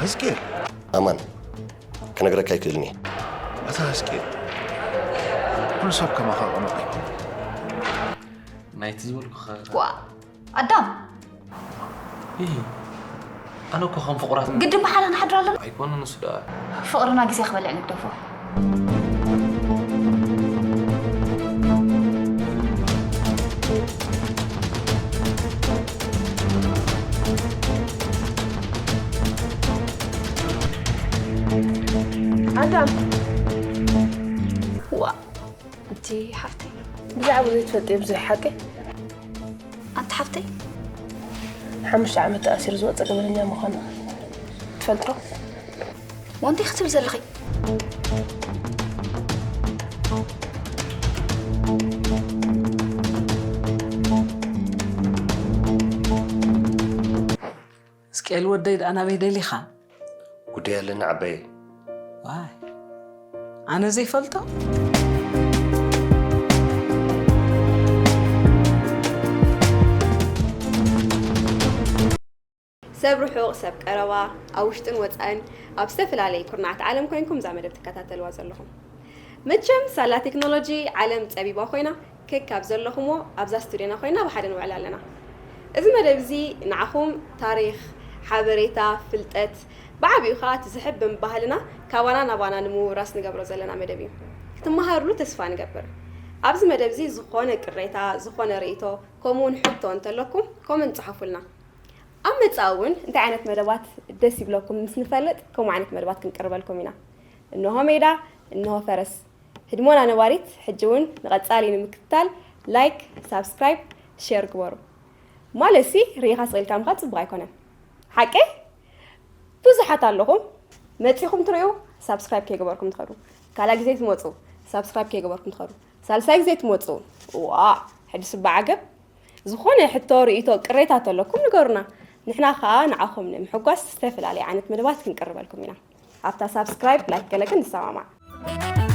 ህዝቅኤል። ኣማን፣ ክነግረካ ኣይክእልን እየ። ኣታ ህዝቅኤል፣ ኩሉ ሰብ ከማኻ ቅኑዕ ኣይኮነን። ናይቲ ዝበልኩኸ ዋ ኣዳም ይህ ኣነ እኮ ከም ፍቑራት ግድን ብሓደ ክንሓድር ኣለና። ኣይኮነ ንሱ ደኣ ፍቕርና ግዜ ክበልዕ ንግደፎ። ኣዳም ዋ እቲ ሓፍተይ ብዛዕባ ዘይትፈልጥዮ ብዙሕ ሓቂ። ኣንቲ ሓፍተይ ሓሙሽተ ዓመት ተኣሲሩ ዝወፀ ገበነኛ ምዃኑ ትፈልጦ? ሞንቴ ክትብል ዘለኺ እስቅኤል ወደይ ደኣ ናበይ ደሊኻ? ጉዳይ ኣለና ዓባየ። ዋይ ኣነ ዘይፈልጦ። ሰብ ርሑቕ ሰብ ቀረባ፣ ኣብ ውሽጥን ወፃእን ኣብ ዝተፈላለየ ኩርናዓት ዓለም ኮይንኩም እዛ መደብ ትከታተልዋ ዘለኹም። መቸም ሳላ ቴክኖሎጂ ዓለም ፀቢባ ኮይና፣ ከካብ ዘለኹምዎ ኣብዛ ስቱድዮና ኮይና ብሓደ ንውዕል ኣለና። እዚ መደብ እዚ ንዓኹም ታሪኽ፣ ሓበሬታ፣ ፍልጠት፣ ብዓቢኡ ከዓ እቲ ዝሕብን ባህልና ካባና ናባና ንምውራስ ንገብሮ ዘለና መደብ እዩ። ክትመሃርሉ ተስፋ ንገብር። ኣብዚ መደብ እዚ ዝኾነ ቅሬታ፣ ዝኾነ ርእይቶ፣ ከምኡ እውን ሕቶ እንተለኩም ኮመንት ጸሓፉልና። ኣብ መጻኢ እውን እንታይ ዓይነት መደባት ደስ ይብለኩም ምስ ንፈልጥ ከምኡ ዓይነት መደባት ክንቅርበልኩም ኢና። እንሆ ሜዳ፣ እንሆ ፈረስ። ህድሞና ነባሪት ሕጂ እውን ንቐጻሊ ንምክትታል ላይክ፣ ሳብስክራይብ፣ ሼር ግበሩ። ማለትሲ ርኢኻ ስቕ ኢልካ ምኻድ ጽቡቕ ኣይኮነን። ሓቀይ? ብዙሓት ኣለኹም መጺኹም ትርእዩ ሳብስክራይብ ከይገበርኩም ትኸዱ። ካልኣይ ግዜ ትመጹ ሳብስክራይብ ከይገበርኩም ትኸዱ። ሳልሳይ ግዜ ትመጹ ዋ ሕድስ በዓገብ ዝኾነ ሕቶ ርእይቶ ቅሬታ ተለኩም ንገሩና። ንሕና ኸኣ ንዓኹም ንምሕጓስ ዝተፈላለየ ዓይነት መደባት ክንቅርበልኩም ኢና። ኣብታ ሳብስክራይብ ላይክ ገለ ግን ንሰማማዕ።